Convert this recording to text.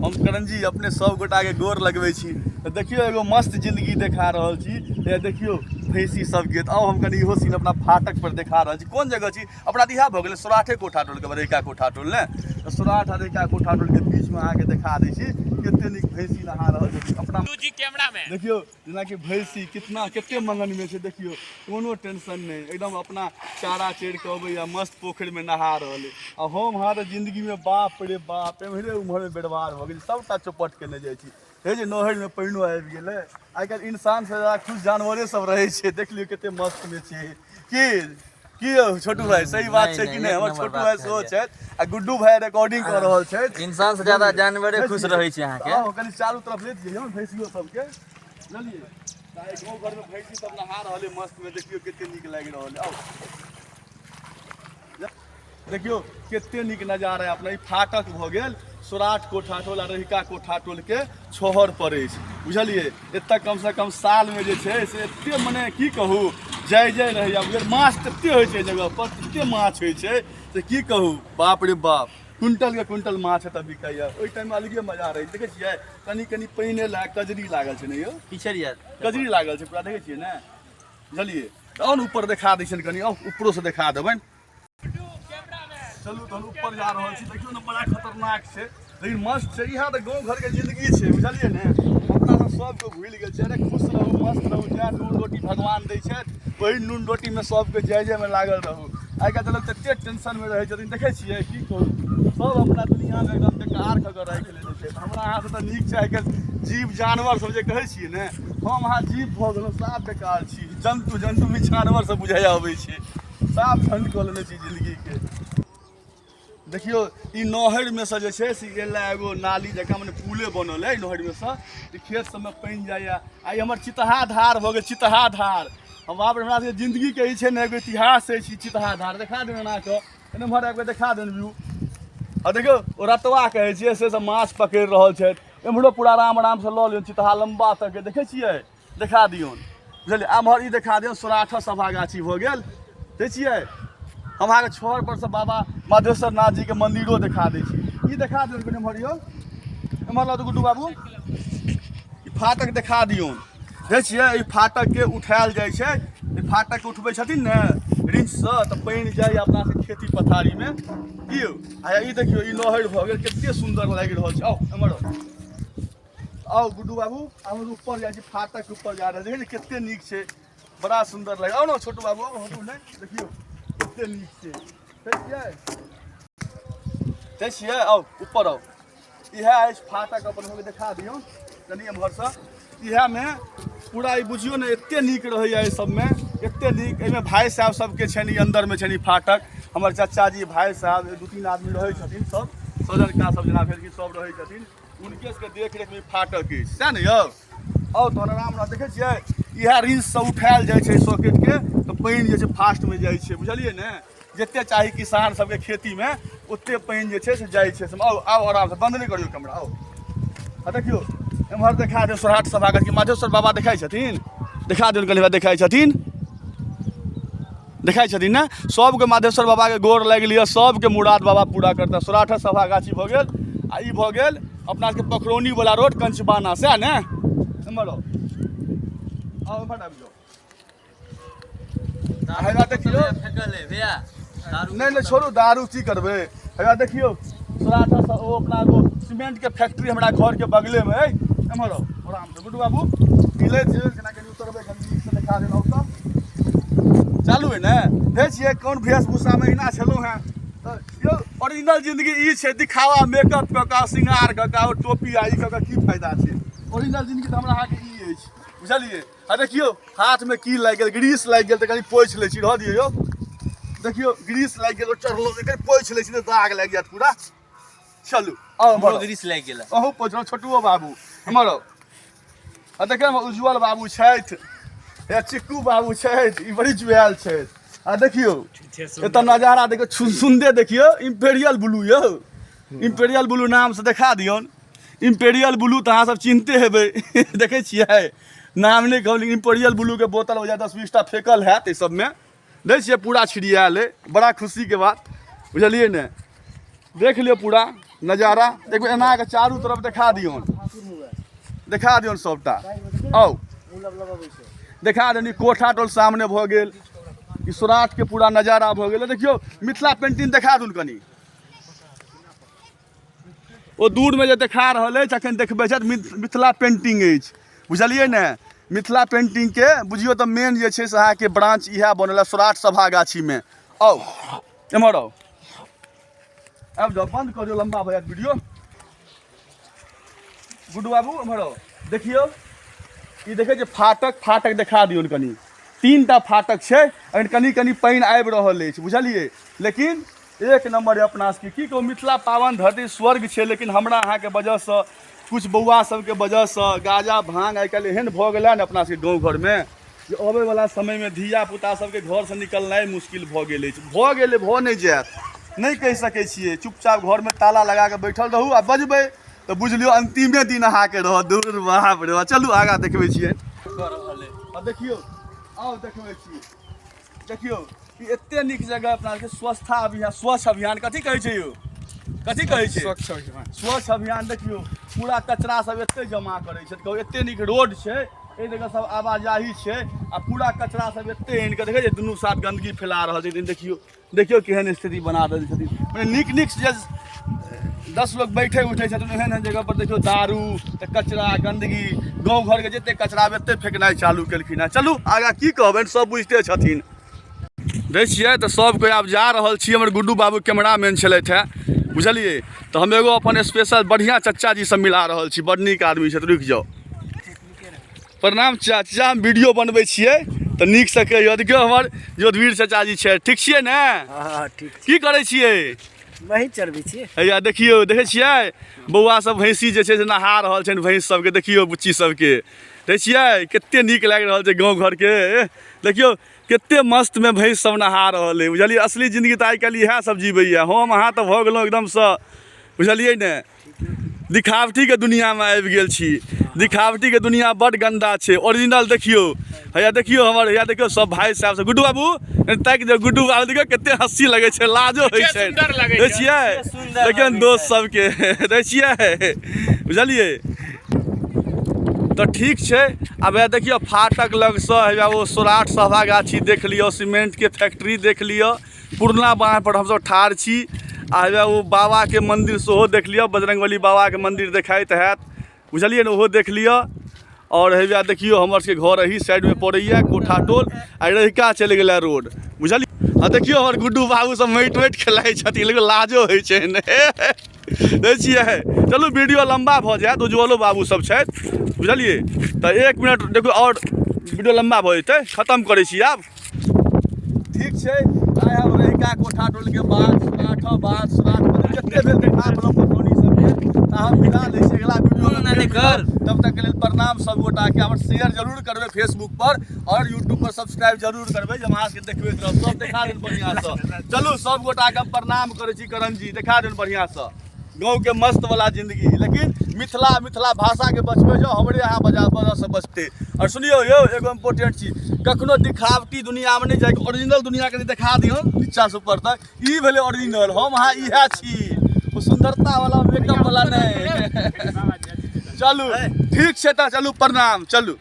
हम करणजी अपने सब गोटाके गोर लगबै छी। तऽ देखियौ एगो मस्त जिंदगी देखा रहल छी। हे देखियौ भैंसी सबके। तऽ आउ हम कनि इहो सीन अपना फाटक पर देखा रहल छी। कोन जगह छी अपना? तऽ इएह भऽ गेलै सौराठे कोठा टोलके रहिका कोठा टोल ने। तऽ सौराठ आ रहिका कोठा टोलके बीचमे अहाँके देखा दै छी कते नीक भैंसी नहा रहल छै अपना। कैमरामैन देखियौ जेनाकि भैंसी कितना कते मगनमे छै, देखियौ कोनो टेंशन नहि, एकदम अपना चारा चरि कऽ अबैया, मस्त पोखरिमे नहा रहल अइ। आ हम अहाँ तऽ जिन्दगीमे बाप रे बाप एम्हरे ओम्हरमे बर्बाद भऽ गेल, सभटा चौपट केने जाइ छी। हे जे नहरिमे पानिओ आबि गेलै। आइ काल्हि इन्सानसँ जादा खुश जानवरे सब रहै छै। देख लियौ कते मस्तमे छै। की की यौ छोटू भाई, सही बात छै कि नहि? हमर छोटू भाई सेहो छथि आ गुड्डू भाई रिकॉर्डिंग कऽ रहल छथि। इंसान से ज्यादा जानवरे खुश रहै छै अहाँके। आउ कनि चारू तरफ ले जइयौ भैंसियो सबके, बुझलियै? तऽ आइ गाँव घरमे भैंसी सब नहा रहल अइ मस्तमे, देखियौ कते नीक लागि रहल अइ। आउ देखियौ कते नीक नजारा है अपना। ई फाटक भऽ गेल सौराठ कोठा टोल आ रहिका कोठा टोलके छोहर पर अछि, बुझलियै? एतऽ कमसँ कम सालमे जे छै से एते मने की कहू जय जय रहैया, बुझलियै? माछ तते होइ छै एहि जगह पर, तते माछ होइ छै से की कहू, बाप रे बाप, क्विंटलके क्विंटल माछ एतऽ बिकाइया। ओहि टाइममे अलगे मजा रहै। देखै छियै कनि कनि पानि एला कजरी लागल छै ने यौ? पिछड़िया कजरी लागल छै पूरा, देखै छियै ने, बुझलियै? तऽ आउ ने ऊपर देखा दै छियनि कनि, आउ ऊपरोसँ देखा देबनि। चलू तहन ऊपर जा रहल छी। देखियौ ने बड़ा खतरनाक छै लेकिन मस्त छै। इएह तऽ गाँव घरके जिन्दगी छै, बुझलियै ने? अपना सब सबके भूलि गेल छै। अरे खुश रहू, मस्त रहू, जएह नून रोटी भगवान दै छथि ओहि नून रोटीमे सबके जय जयमे लागल रहू। आइ काल्हि तऽ लोक ततेक टेंशनमे रहै छथिन, देखै छियै की कहू, सब अपना दुनिआँमे एकदम बेकार कऽ कऽ राखि लेने छै। हमरा अहाँसँ तऽ नीक छै आइ काल्हि जीव जानवर सब जे कहै छियै ने, हम अहाँ जीव भऽ गेलहुँ, साफ बेकार छी, जन्तु जन्तु भी जानवर सब बुझाइ अबै छै। साफ ठण्ड कऽ लेने छी जिन्दगीके। देखियौ ई नहरिमे सँ जे छै से एला एगो नाली जकाँ, मने पुले बनल अइ नहरिमे सँ, ई खेत सबमे पानि जाइए। आ ई हमर चितहा धार भऽ गेल, चितहा धार। हम बाप रे, हमरा सबके जिन्दगीके ई छै ने एगो इतिहास अछि ई चितहा धार। देखा देब एना कऽ, एम्हर आबि कऽ देखा देब व्यू। आ देखियौ ओ रतवा कहै छियै से सब माछ पकड़ि रहल छथि। एम्हरो पूरा आराम आरामसँ लऽ लियौ चितहा लम्बा तकके, देखै छियै? देखा दियौन, बुझलियै? एम्हर ई देखा दियौन सौराठ सभा गाछी भऽ गेल, देखै छियै? हम अहाँके छहर पर से बाबा मधेश्वर नाथ जीके मन्दिरो देखा दै छी। ई देखा दियौन कनि एम्हर यौ, एम्हर लऽ गुड्डू बाबू, ई फाटक देखा दियौन। देखै छियै ई फाटकके उठायल जाइ छै, ई फाटकके उठबै छथिन ने रिंचसँ तऽ पानि जाइए अपना सबके खेती पथारीमे। की यौ, आ ई देखियौ ई नहरि भऽ गेल, कते सुन्दर लागि रहल छै। आउ एम्हर आउ, आउ गुड्डू बाबू, हम ऊपर जाइ छी, फाटक ऊपर जा रहल छी। देखै कते नीक छै, बड़ा सुन्दर लागि। आउ ने छोटू बाबू, आउ हटू नहि, देखियौ कते नीक छै। देखै छियै? देखै छियै? आउ ऊपर आउ। इएह अछि फाटक, अपन सबके देखा दियौ कनि एम्हरसँ। इएहमे पूरा ई बुझियौ ने एते नीक रहैया एहि सबमे, एते नीक। एहिमे भाय साहब सबके छनि, ई अन्दरमे छनि ई फाटक। हमर चाचाजी भाय साहब दू तीन आदमी रहै छथिन, सब सजनका सब जेना भेल कि सब रहै छथिन, हुनके सबके देख रेखमे फाटक अछि, सएह ने यौ? आउ तहन आराम रह। देखै छियै इएह रिंचसँ उठायल जाइ छै सॉकेटके, तऽ पानि जे छै फास्टमे जाइ छै, बुझलियै ने? जते चाही किसान सबके खेतीमे ओते पानि जे छै से जाइ छै। आउ आउ आरामसँ, बन्द नहि करियौ कैमरा, आउ। आ देखियौ एम्हर देखा देब सौराठ सभागाछी, माधेश्वर बाबा देखाइ छथिन, देखा दियौन कनि, देखाइ छथिन, देखाइ छथिन ने? सबके माधेश्वर बाबाके गोर लागि लिअ, सबके मुराद बाबा पूरा करता। सौराठ सभा गाछी भऽ गेल आ ई भऽ गेल अपना सबके पखरौनी वाला रोड कंचबाना, सएह ने? एम्हर आउ, आउ एम्हर आबि जाउ। हेगा देखियौ, नहि नहि छोड़ू दारू की करबै। हेगा देखियौ सौराठ, ओ अपना एगो सीमेंटके फैक्ट्री हमरा घरके बगलेमे अइ। एम्हर आउ आरामसँ गुड्डू बाबू, ई लैत जेना कनि उतरबै कनि नीकसँ देखा देलहुँ तऽ चालू है ने। देखै छियै कोन वेशभूषामे एहिना छलहुँ हेँ। तऽ यौ ओरिजिनल जिन्दगी ई छै, दिखावा मेकअप कऽ कऽ श्रृंगार कऽ कऽ टोपी आ ई कऽ कऽ की फायदा छै? ओरिजिनल जिन्दगी तऽ हमरा अहाँके ई अछि, बुझलियै? आ देखियौ हाथमे की लागि गेल, ग्रीस लागि गेल, तऽ कनि पोछि लै छी, रहऽ दियौ यौ। देखियौ ग्रीस लागि गेल, चढ़लहुँ कनि पोछि लै छी तऽ दाग लागि जायत पूरा। चलू आउ हमरो ग्रीस लागि गेल, अहूँ पोछलहुँ। छोटुओ बाबू हमर आउ। आ देखियौ हमर उज्जवल बाबू छथि या चिक्कू बाबू छथि, ई बड़ी जुआयल छथि। आ देखियौ एतऽ नजारा देखियौ, सुन्दे देखियौ, इम्पेरियल ब्लू यौ, इम्पेरियल ब्लू नामसँ देखा दियौन। इम्पेरियल ब्लू तऽ अहाँ सब चिन्हते हेबै, देखै छियै नाम नहि कहब, लेकिन इम्पेरियल ब्लूके बोतल हो जाए 10-20 टा फेकल हैत एहि सबमे। देखै छियै पूरा छिड़ियायल अइ, बड़ा खुशीके बात, बुझलियै ने? देख लियौ पूरा। नजारा। एक बेर एना कऽ चारू तरफ देखा दियौन, देखा दियौन सबटा। आउ देखा देनी। कोठा टोल सामने भऽ गेल, ई सौराठ के पूरा नजारा भऽ गेल। देखियौ मिथिला पेंटिंग देखा दून कनि। ओ दूरमे जे देखा रहल अछि, अखन देखबै छथि, मिथिला पेंटिंग अछि, बुझलियै ने? मिथिला पेंटिंगके बुझियौ तऽ मेन जे छै से अहाँके ब्रांच इएह बनल है सौराठ सभा गाछीमे। आउ एम्हर आउ, आबि जाउ, बन्द कऽ दियौ, लम्बा भऽ जायत वीडियो। गुड्डू बाबू एम्हर आउ, देखियौ ई देखै छियै फाटक, फाटक देखा दियौ ने कनि। 3टा फाटक छै, एखन कनि कनि पानि आबि रहल अछि, बुझलियै? लेकिन एक नम्बर अपना सबके की कहू, मिथिला पावन धरती स्वर्ग छै। लेकिन हमरा अहाँके वजहसँ, किछु बौआ सबके वजहसँ गाजा भांग आइ काल्हि एहन भऽ गेलै ने अपना सबके गाँव घरमे जे अबैवला समयमे धिया पुता सबके घरसँ निकलनाइ मुश्किल भऽ गेल अछि। भऽ गेलै, भऽ नहि जायत नहि कहि सकै छियै। चुपचाप घरमे ताला लगा कऽ बैठल रहू आ बजबै तऽ बुझि लियौ अन्तिमे दिन अहाँके रहत। दूर बाप रे। चलू आगाँ देखबै छियै। कऽ रहल अइ आ देखियौ, आउ देखबै छी। देखियौ ई एते नीक जगह अपना सबके स्वच्छता अभियान, स्वच्छ अभियान कथी कहै छै यौ? कथी कहै छै? स्वच्छ अभियान। स्वच्छ अभियान। देखियौ पूरा कचरा सब एते जमा करै छै। कहू एते नीक रोड छै, एहि जगह सब आवाजाही छै आ पूरा कचरा सब एते आनि कऽ देखै छै दुनू साथ गन्दगी फैला रहल छथिन। देखियौ, देखियौ केहन स्थिति बना देने छथिन। मने नीक नीक जे 10 लोग बैठे उठे छथिन एहन एहन जगह पर देखियौ दारू तऽ कचरा गन्दगी, गाँव घरके जते कचरा एते फेकनाइ चालू केलखिन हेँ। चलू आगाँ की कहबनि, सब बुझिते छथिन। दै छियै तऽ सब कोइ आब जा रहल छी। हमर गुड्डू बाबू कैमरामैन छलथि हेँ, बुझलियै? तऽ हम एगो अपन स्पेशल बढ़िआँ चचा जी सब मिला रहल छी, बड़ नीक आदमी छथि। रुकि जाउ। प्रणाम चाचा, हम वीडियो बनबै छियै तऽ नीकसँ कहियौ। देखियौ हमर जोधवीर चाचा जी छै। ठीक छियै ने? हँ, ठीक। की करै छियै? महींस चरबै छियै। हैया देखियौ, देखै छियै बौआ सब भैंसी जे छै से नहा रहल छनि। भैंस सबके देखियौ, बुच्ची सबके देखै छियै, कते नीक लागि रहल छै गाँव घरके। देखियौ कते मस्तमे भैंस सब नहा रहल अइ, बुझलियै? असली जिन्दगी तऽ आइ काल्हि इएह सब जीवैए। हम अहाँ तऽ भऽ गेलहुँ एकदमसँ, बुझलियै ने, दिखावटीके दुनिआँमे आबि गेल छी। दिखावटीके दुनिआँ बड्ड गन्दा छै। ओरिजिनल देखियौ, हैया देखियौ हमर, हैया देखियौ सब भाइ साहब सब। गुड्डू बाबू ताकि दियौ। गुड्डू बाबू देखियौ कते हँसी लगै छै, लाजो होइ छै। दै छियै देखियौ ने दोस्त सबके, दै छियै, बुझलियै? तऽ ठीक छै। आब हैया देखियौ फाटक लगसँ हैया ओ सौराठ सभा गाछी देख लियौ, सीमेंटके फैक्ट्री देख लियौ। पुरना बान्ह पर हमसब ठाढ़ छी आ हेबे ओ बाबाके मन्दिर सेहो देख लिअ, बजरङ्गबली बाबाके मन्दिर देखाइत हैत, बुझलियै ने? ओहो देख लिअ। आओर हेबे देखियौ हमर सबके घर एही साइडमे पड़ैए, कोठा टोल आ रहिका चलि गेलै रोड, बुझलियै? आ देखियौ हमर गुड्डू बाबू सब माटि माटि खेलाइ छथिन, लेकिन लाजो होइ छै ने, दै छियै। चलू वीडियो लम्बा भऽ जायत, उज्ज्वलो बाबू सब छथि, बुझलियै? तऽ एक मिनट देखियौ, आओर वीडियो लम्बा भऽ जेतै, खतम करै छी आब। ठीक छै। आइ हम रहिका कोठा टोलके बाद सौराठ बाद सौराठ जते भेल देखा देलहुँ पटौनी सबके। तऽ हम विदा लै छी, अगिला वीडियोमे नहि कर। तब तक के लेल प्रणाम सब गोटाके। हमर शेयर जरूर करबै फेसबुक पर आओर यूट्यूब पर सब्सक्राइब जरूर करबै, जे हम अहाँ सबके देखबैत रहब। सब देखा देल बढ़िआँसँ। चलू सब गोटाके हम प्रणाम करै छी। करण जी देखा देल बढ़िआँसँ गाँवके मस्त वाला जिंदगी। लेकिन मिथिला मिथिला भाषाके बचबै जाउ, हमरे अहाँ बजा वजहसँ बचतै। आओर सुनियौ यौ, एगो इम्पोर्टेंट चीज, कखनो दिखावटी दुनिआमे नहि जाइके, ओरिजिनल दुनिआके नहि देखा दियौ नीचाँसँ ऊपर तक। ई भेलै ओरिजिनल, हम अहाँ इएह छी, ओ सुन्दरता वाला मेकअप वाला नहि। चलू ठीक छै, तऽ चलू प्रणाम, चलू।